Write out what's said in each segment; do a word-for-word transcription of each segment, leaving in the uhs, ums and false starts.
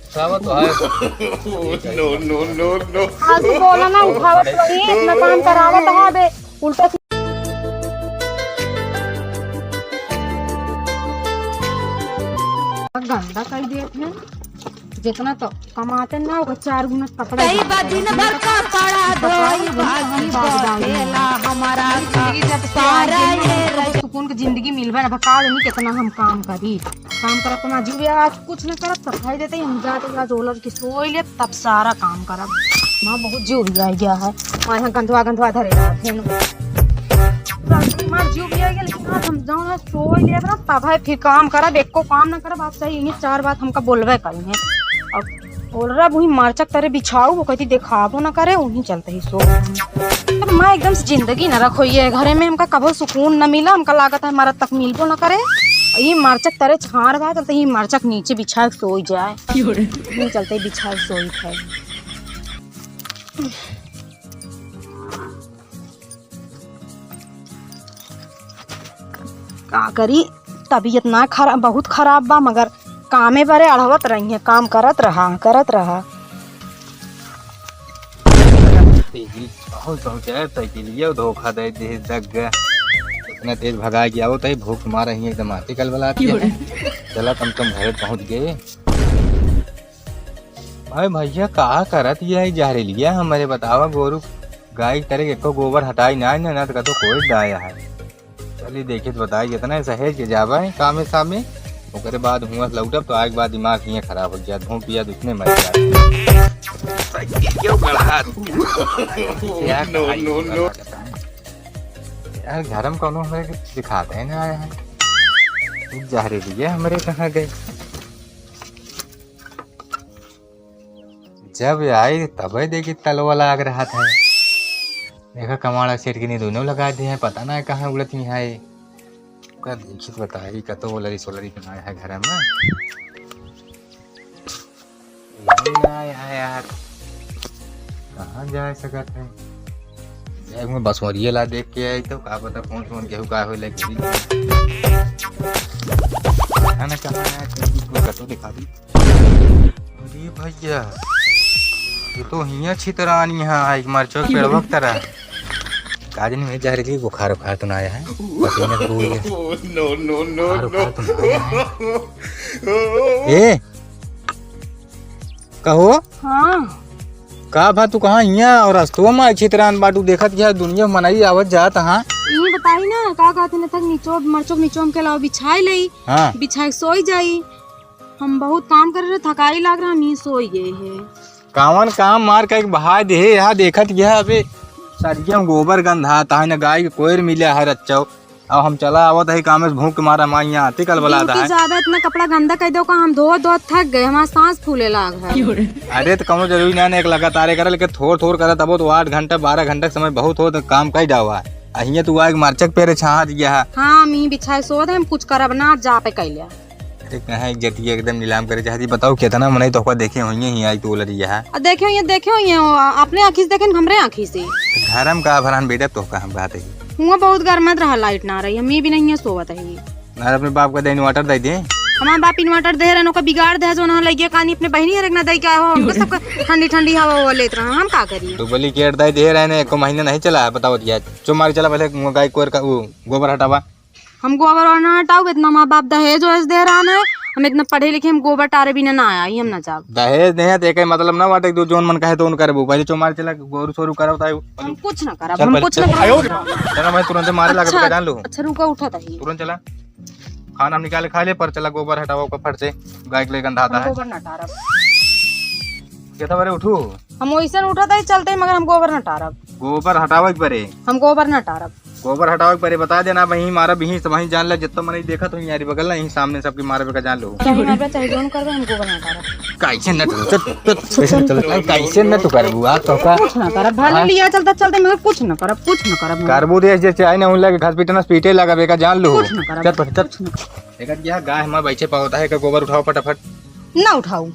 उठावा तो है। No, no, no, no। फालतू बोला ना, उठावत वही, इतना काम करावत है बे, उल्टा गंदा कर दिए थे। जितना तो कमाते ना, वो चार गुना कपड़ा कई बार दिन भर कपड़ा धोई, बाकी बचेला हमारा जिंदगी जब से आज दिन में हमको सुकून की जिंदगी मिलबे ना, बता देनी कितना हम काम करी। काम करत ना जीव, आज कुछ न करत, सफाई देते ही हम जाते, आज ओलर के सोई ले, तब सारा काम करब। माँ बहुत जीव भी आ गया है, माँ यहाँ गंधवा गंधवा धरे रहा है। माँ जीव भी आ गया, लेकिन आज हम जाओ ना सोई ले ना, तब है फिर काम करब, एको काम ना करब। आप सही इन्हीं चार बात हमका बोलबे करी है। अब ओलरा वही मरचक तरे बिछाऊ, वो कहती देखाबो ना करे, वही चलते ही सो। अब माँ एकदम से जिंदगी न रखो, ये घरे में हमका कबो सुकून न मिला, हमका लागत है मरद तक मिलबो न करे। ये मरचक तरे छाड़ बा, चलते ही मरचक नीचे बिछा के सोई जाए। क्यों रे? ये चलते ही बिछा के सोई है। का करी, तबीयत ना खराब, बहुत खराब बा, मगर कामे बरे अढ़वत रही है, काम करत रहा, करत रहा। तेजी बहुत पहुंचे, साइकिलिया धोखा दे दे दग। इतना तेज भगा के आवत है, भूख मारा ही एकदम आते कल बला के। चला, कम कम घरे पहुंच गए। भाई भैया, का करत ये है जहरीलिया? हमरे बतावा, गोरू गाय के तरे एको गोबर हटाई ना, ना, ना, तो कतो कोई डाया है। चली देखित बताई, जितना सहेज के जाबे कामे सामे, ओकरे बाद हुआं से लौटब तो आए के बाद दिमाग हियां खराब हो जात, भोंक पिया तो इतने मर जात। क्यों बढ़ा? No, no, no। यार, घर में कौनो हमरे के दिखाते हैं ना आया है। जहरीलिया हमरे कहाँ गए? जब आई तबे देखी तलवा लाग रहा था। देखा कमाड़ा सेठ के नी दोनों लगा दे हैं, पता ना कहाँ उड़त ही है। का देखित बताई, कतो ओलरी सोलरी बनाया है घर में। यही ना आया है यार, कहाँ जा सकत है? एक में बसवरिया ला देख के आई तो का पता कौन कौन केहू का होई लगी। कहाँ ना कहाँ है, कहीं कोई कतो दिखा दी। अरे भैया, ये तो हियाँ छितरान यहाँ आई, मरचो पेड़वा की तरह। का जानी में जहरीली बुखार उखार तो ना आया है, पसीना तो हुई है। No, no, no, बुखार उखार तो ना आया है। ए, कहो? हाँ। का भा तू कहाँ हियाँ और रस्तवा में छितरान बाटू, देखत क्या दुनिया में मनई आवत जात हाँ? ये बताई ना, का कहते न थक निचोब, मरचोक निचोम के अलावा बिछाई लई। हाँ। बिछाई सोई जाई। हम बहुत काम करे रहे, थकाई लाग रहा, हम ही सोई गए हैं। कावन काम मार के एक बहाय देहे, यहाँ देखत यह अबे सरिया में गोबर गंधात है, न गाय के कोयर मिला है रच्चो। अब हम चला आवत है काम से भूख के मारा, माँ यहाँ आते कल बला दिन के है। ज्यादा इतना कपड़ा गंदा कर दो का, हम धो धो थक गए, हमारा सांस फूले लाग है। अरे तो कौनो जरूरी ना, ना एक लगातार करे, लेकिन थोड़ थोड़ करे तबो तो आठ घंटा बारह घंटा के समय बहुत हो तो काम कर जावा। अहिया तू आग मरचक पेरे छाहा दिया है। हाँ, हम ही बिछाए सोत है, हम कुछ करब ना, जा पे कैले। अरे कहाँ इज्जतिया एकदम नीलाम करे चाहती, बताओ कितना मनई तोहका देखे होइए ही आई तो लड़ी है। आ देखे होइए, देखे होइए, ओ, अपने आँखी से देखे न हमरे आँखी से। घर में का भरान बेटा तोहका हम बात है। हुआ बहुत गरमत रहा, लाइट ना रही, हम ये भी नहीं है सोवत है। यार अपने बाप का दे inverter दे दे। हमारे बाप inverter दे रहे, ओका बिगाड़ दे, जो ना लगे कानी अपने बहिनी हरेक ना दे के आए हो, हमको सबका ठंडी ठंडी हवा वो लेत रहा, हम का करिए? डुप्लीकेट दे दे रहे ने, एको महीना नहीं चला है, बताओ दिया। चो मार चला पहले गाय कोर का वो गोबर हटावा। हम गोबर और ना हटाऊ, इतना माँ बाप दहेज वहेज दे रहा है, हम इतना पढ़े लिखे, हम गोबर टारे बिना ना आया, ये हम ना जाब। दहेज नहीं है तो एक मतलब ना बाटे, दो जोन मन कहे तो उन करबो। पहले चो मार चला, गोरू सोरू करब ताई। हम कुछ ना करब, चल हम पहले, कुछ चल। ना करब। चला भाई, तुरंत मारे लगा अच्छा, तो जान लो। अच्छा, रुका, उठा ताही। तुरंत चला। खाना हम निकाले खा ले, पर चला गोबर हटावा ओकर फट से, गाय के लिए गंधाता हम है। गोबर ना टारब। कहता बारे उठू। हम वैसे उठा ताही चलते, मगर हम गोबर ना टारब। गोबर हटावे के परे। हम गोबर ना टारब। गोबर हटावे के परे, बता देना, वहीं मारा, वहीं सब वहीं जान ले, जितना मनई देखत हो यारी बगल ना, यहीं सामने सबकी मारा बेका जान लो। चाहे मारबे, चाहे जोन करबे, हम गोबर ना टारब। कैसे न तू, चल, चल, कैसे न चल, कैसे न तू करबू, आ तो का? कुछ ना करब, भले हाँ? लिया चलता, चलते, मगर कुछ ना करब, कुछ ना करब। करबू दे, जे चाहे ना, उन लगे घास पीटे ना, पीटे लगा बेका जान लो। कुछ ना करब, चल, चल। कुछ ना करब। एक यह गाय हमारे बैठे पावता है, का गोबर उठाओ फटाफट। ना उठाऊ।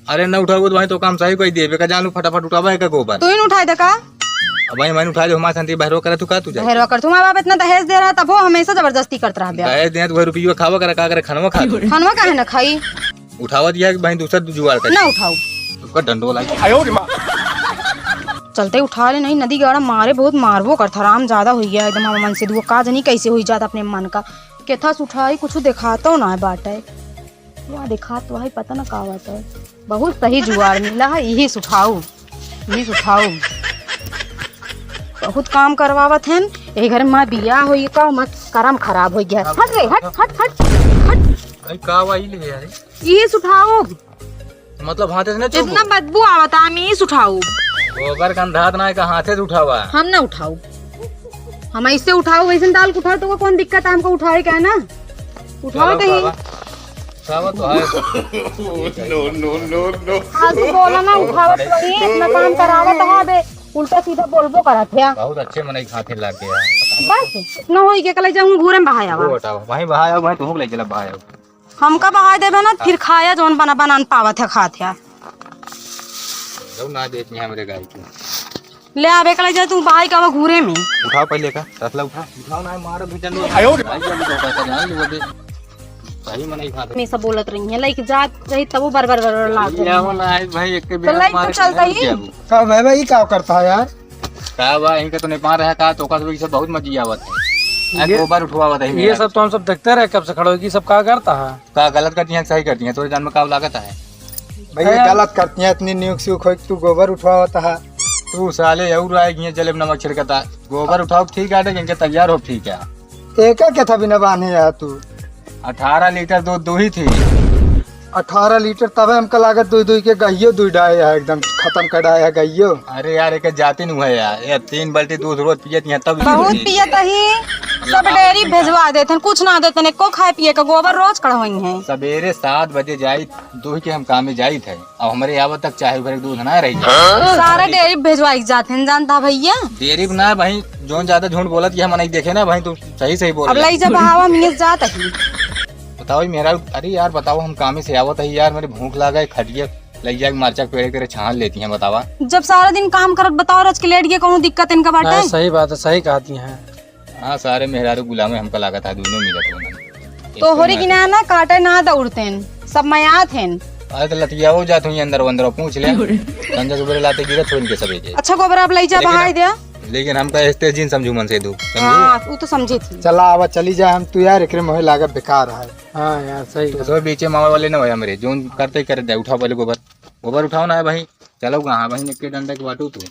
अरे ना उठाओ तो भाई, तो काम सही कोई दे, बेका जान लो, फटाफट उठावा है का गोबर। तू ही न उठाए दे का? अब भाई, मैंने उठा लियो, हमारे शांति बहरो करे, तू का तू जाए? बहरो कर, तुम्हारा बाप इतना दहेज दे रहा, तब वो हमेशा जबरदस्ती करत रहा ब्याह। दहेज दे, तू भाई रुपये खावा करे, का करे, खनवा खा ले। खनवा काहे ना खाई? उठावत यह कि भाई दूसरा जुगाड़ कर। ना उठाऊ। उसका डंडो लागे। चलते उठा ले, नहीं नदी गाड़ा मारे, बहुत मारबो करत ह, हराम ज्यादा होइ गया एकदम। हम मन से दुआ का जनी कैसे होइ जात अपने मन का। केथा से उठाई, कुछ देखातो ना है बाटे। या देखात तो है, पता ना का बाटे। बहुत सही जुगाड़ मिला है, यही से उठाऊ, यही से उठाऊ। बहुत काम करवावत हैं। यही घर में बियाह होई का, मत करम खराब होइ गया। हट रे, हट, हट, हट, हट। भाई, का वाई ले यार? यही से उठाऊ। मतलब हाथे से ना चुप? इतना बदबू आवत, हम यही से उठाऊ। गोबर गंधात ना है, का हाथे से उठावा? हम ना उठाऊ, हम ऐसे उठाऊ, वैसे डाल के उठाओ तो वो कौन दिक्कत है हमको उठावे का, है ना? उठाओ चलो, तो ही। उठावा। उठावा तो है। No, no, no, no। फालतू बोला ना, उठावत वही, इतना काम करावत है बे, उल्टा सीधा बोलबो करत है। बहुत अच्छे मनई के हाथे लाग गया। बस, इतना होई के कले जाऊँ घूरे में बहाया वो बा। हटाओ, वहीं बहाया, वहीं तुहूँ के ले चला बहाया। हमका बहाय देबे ना, फिर खाया जौन बना बना न पावत है, खात है। लो ना देत नहीं हमरे गाय के। ले आवे के ले जा तू बहाई का वो घूरे में। उठाओ पहले का, तसला उठा। उठाओ ना, मारो भी डंडो। आयो। भाई, जल्दी तो कहता जान लो अबे। सही में नहीं खाते। हमेशा बोलत रही है, लाइक जात रही तब वो बर बर बर बर लाग ये रही है। ना है भाई, एक के तो बिना लाइक मारे तो चलता के ही। नहीं का भाई, भाई, ये का करता है यार? का बा, इनके तो नेपाल रहा का, तो ओकर से बहुत मजी आवत है। आ, ये, गोबर उठवावत है ये मेरा। सब तो हम सब देखते रहे कब से खड़ो, कि सब का करता है? का गलत करती हैं, सही करती हैं, तोरे जान में का लागत है? भैया, अरे गलत करती हैं, इतनी न्यूक स्यूक हो, तू गोबर उठवावत है। तू साले और आए कि जलेब नमक छिड़कता। गोबर उठाओ ठीक है, इनके तैयार हो ठीक है। एका के था बिना बांधे यार तू? अठारह लीटर दूध दूही थी। अठारह लीटर तबे हमका लागत दुई दुई के गइयो दुई डाए है, एकदम खत्म कर डाए है गइयो। अरे यार, एक जातिन हुआ यार, ये तीन बाल्टी दूध रोज पियत यहाँ तब बहुत पियत ही। सब डेयरी भेजवा देते हैं, कुछ ना देते हैं, एको खाए पिए का गोबर रोज कढ़वाई है। सवेरे सात बजे जाई, दूह के हम कामे जाइत है, अब हमरे आवत तक चाहे भर दूध ना रही जाए। सारा डेयरी भेजवाई जाते हैं, जानता भैया। डेयरी ना भाई, जोन ज्यादा झूठ बोलत कि हम नहीं देखे ना भाई, तू सही सही बोल अब रहे। लई जब हवा में जात ही। बताओ ये मेरा, अरे यार बताओ, हम कामे से आवत है यार, मेरे भूख लागा है, खटिया लई जाके मरचा के पेड़ के रे छान लेती हैं, बतावा। जब सारा दिन काम करत बताओ, रच के लेट गए, कौनो दिक्कत इनका बाटे? हाँ, सही बात है, सही कहती हैं। हाँ, सारे मेहरारू गुलामे हमका लागत है, दोनों मिलत हो। तोहरी की ना, ना काटे ना दौड़ते हैं, सब मयात हैं। अरे तो लतियाओ जात हुई अंदर वंदर, पूछ ले। संजय के बोले लाते गिरत हो इनके सबे के। अच्छा, गोबर आप लई जा, लेकिन बहाई हम, दिया। लेकिन हमका एस्ते जिन समझू मन से दू, समझू? हाँ, वो तो समझे थी। चला आवा, चली जा, हम तू यार एकरे मोहे लागत बेकार है। हाँ यार, सही तो बात। सब बीचे मामा वाले ना भाई हमरे, जोन करते ही करे दे, उठाओ पहले गोबर। गोबर उठाओ ना है भाई, चलो कहाँ भाई, निक्के डंडा के बाटू तू,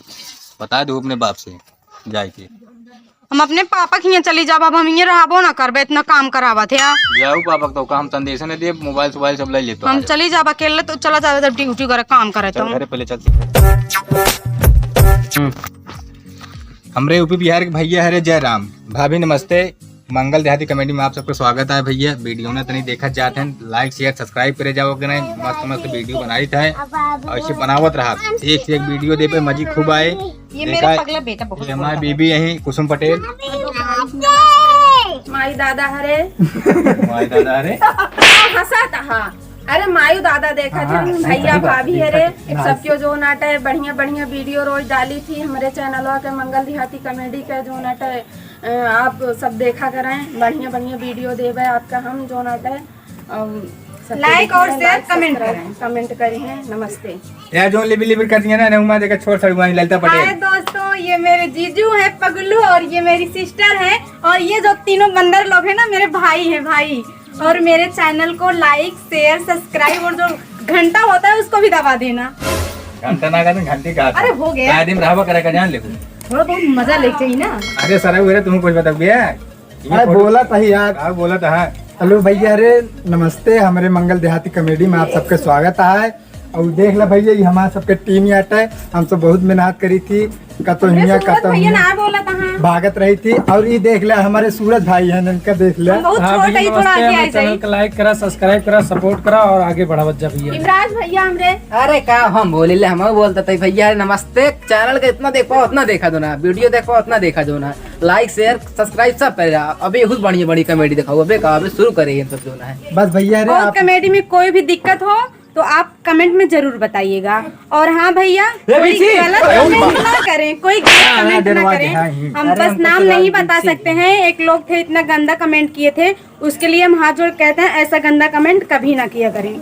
बता दो अपने बाप से जाए के। हम अपने पापा के यहाँ चली जाब, अब हम यहाँ रहबो ना करबे, इतना काम करावत है। जाऊ पापा के तो का हम संदेश नहीं दिए, मोबाइल सोबाइल सब ले लेते हम हैं। चली जाब अकेले, तो चला जाबे जब ड्यूटी करे, काम करे चल तो। घरे पहले चलते हैं। हम्म। हमरे यूपी बिहार के भैया हरे जय राम। भाभी नमस्ते, मंगल देहाती कॉमेडी में आप सबके स्वागत है भैया। वीडियो ना तनी देखा जात हैं, लाइक शेयर सब्सक्राइब करे जाओ के नहीं, मस्त मस्त वीडियो बनाइत है और इसे बनावत रहा, एक से एक वीडियो दे पे मजी खूब आए। ये मेरा देखा, पगला बेटा बहुत ये हमारी बोलता है। बीबी यही कुसुम पटेल। माई दादा हरे। माई दादा हरे। हंसा तहा। अरे मायू दादा देखा हाँ, थे, हाँ, भैया सही बात, भाभी है रे, देखा थे। सबके जो नाटे बढ़िया बढ़िया वीडियो रोज डाली थी हमरे चैनलवा के मंगल देहाती कॉमेडी के जो नाटे, अ, आप सब देखा करें, बढ़िया बढ़िया वीडियो देवे आपका हम जो नाटे, अम, सबके लाइक देखिए, और शेयर, लाइक, कमेंट सब्सक्राइब, करें। कमेंट करें। नमस्ते। यार जो लिबिर लिबिर कर दिया ना, ना उमा देखा छोड़ सड़ुआ ललता पटेल। हाय दोस्तों, ये मेरे जीजू हैं पगलू और ये मेरी सिस्टर हैं और ये जो तीनों बंदर लोग हैं ना, मेरे भाई हैं, भाई। और मेरे चैनल को लाइक, शेयर, सब्सक्राइब और जो घंटा होता है उसको भी दबा देना। घंटा ना कहते, घंटी कहा था। अरे हो गया। का दिन रहबा करे का जान ले। थोड़ा बहुत मजा ले चाहिए ना। अरे सर, वो तुम कुछ बताओ भैया। अरे बोला था यार। हाँ, बोला था, हाँ। हेलो भैया, अरे नमस्ते, हमारे मंगल देहाती कॉमेडी में आप सबके स्वागत है। और देख ला भैया, ये हमारे सबके टीम याट है, हम सब बहुत मेहनत करी थी, कतो हमरे हियाँ, सूरज कतो भैया हियाँ ना बोला था, हाँ। भागत रही थी। और ये देख ले, हमारे सूरज भाई हैं, इनका देख ले। हम बहुत हाँ छोट भैया, ही, थोड़ा नमस्ते, आगे हमारे आ जाइए। चैनल को लाइक करा, सब्सक्राइब करा, सपोर्ट करा और आगे बढ़ावत जा भैया। युवराज भैया हमरे। अरे का हम बोले ले, हम बोलते थे भैया, अरे नमस्ते, चैनल का इतना देखो, उतना देखा दो ना, वीडियो देखो, उतना देखा दो ना, लाइक, शेयर, सब्सक्राइब सब करे रहा। अबे बहुत बढ़िया, बढ़िया कॉमेडी दिखाओ, अबे का, अबे शुरू करे ये सब जो ना है। बस भैया, अरे और आप कॉमेडी में कोई भी दिक्कत हो, तो आप कमेंट में जरूर बताइएगा। और हाँ भैया, ए, कोई बीसी! गलत अरे, कमेंट ना करें, कोई गलत हाँ, हाँ, कमेंट ना डरवा के, करें। हाँ, ही। हम अरे, बस हमको नाम सुना नहीं बता बीसी। सकते हैं, एक लोग थे इतना गंदा कमेंट किए थे, उसके लिए हम हाथ जोड़ कहते हैं, ऐसा गंदा कमेंट कभी ना किया करें।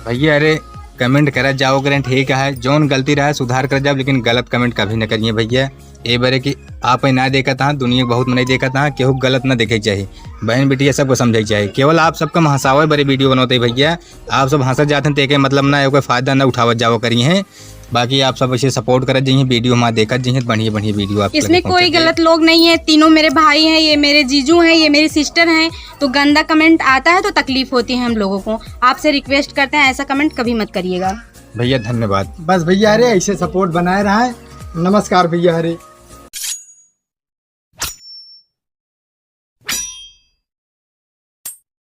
भइया, अरे, comment करत जाओ करें, ठीक है, जौन गलती रहे सुधार करत जाओ, लेकिन गलत comment कभी न करिए भइया। ए बरे कि आप ही ना देखत हाँ, दुनिया के बहुत मनई देखत हाँ, केहू गलत ना देखे के चाही। बहन बिटिया सबको समझे के चाही, केवल आप सबका हंसावे बरे video बनोते भइया। आप सब हंसत जात हैं, तो एके मतलब ना, कोई फायदा ना उठावत जाओ करिए हैं। बाकी आप सब ऐसे support करत जाइए, video हमारा देखत जाइए, बढ़िया बढ़िया video आप इसमें कोई गलत लोग नहीं है, तीनों मेरे भाई हैं, ये मेरे जीजू हैं, ये मेरी sister हैं। तो गंदा comment आता है तो तकलीफ होती है हम लोगों को। आपसे request करते हैं, ऐसा comment कभी मत करिएगा। भइया धन्यवाद। बस भइया, अरे ऐसे support बनाए रहा है। नमस्कार भइया, अरे।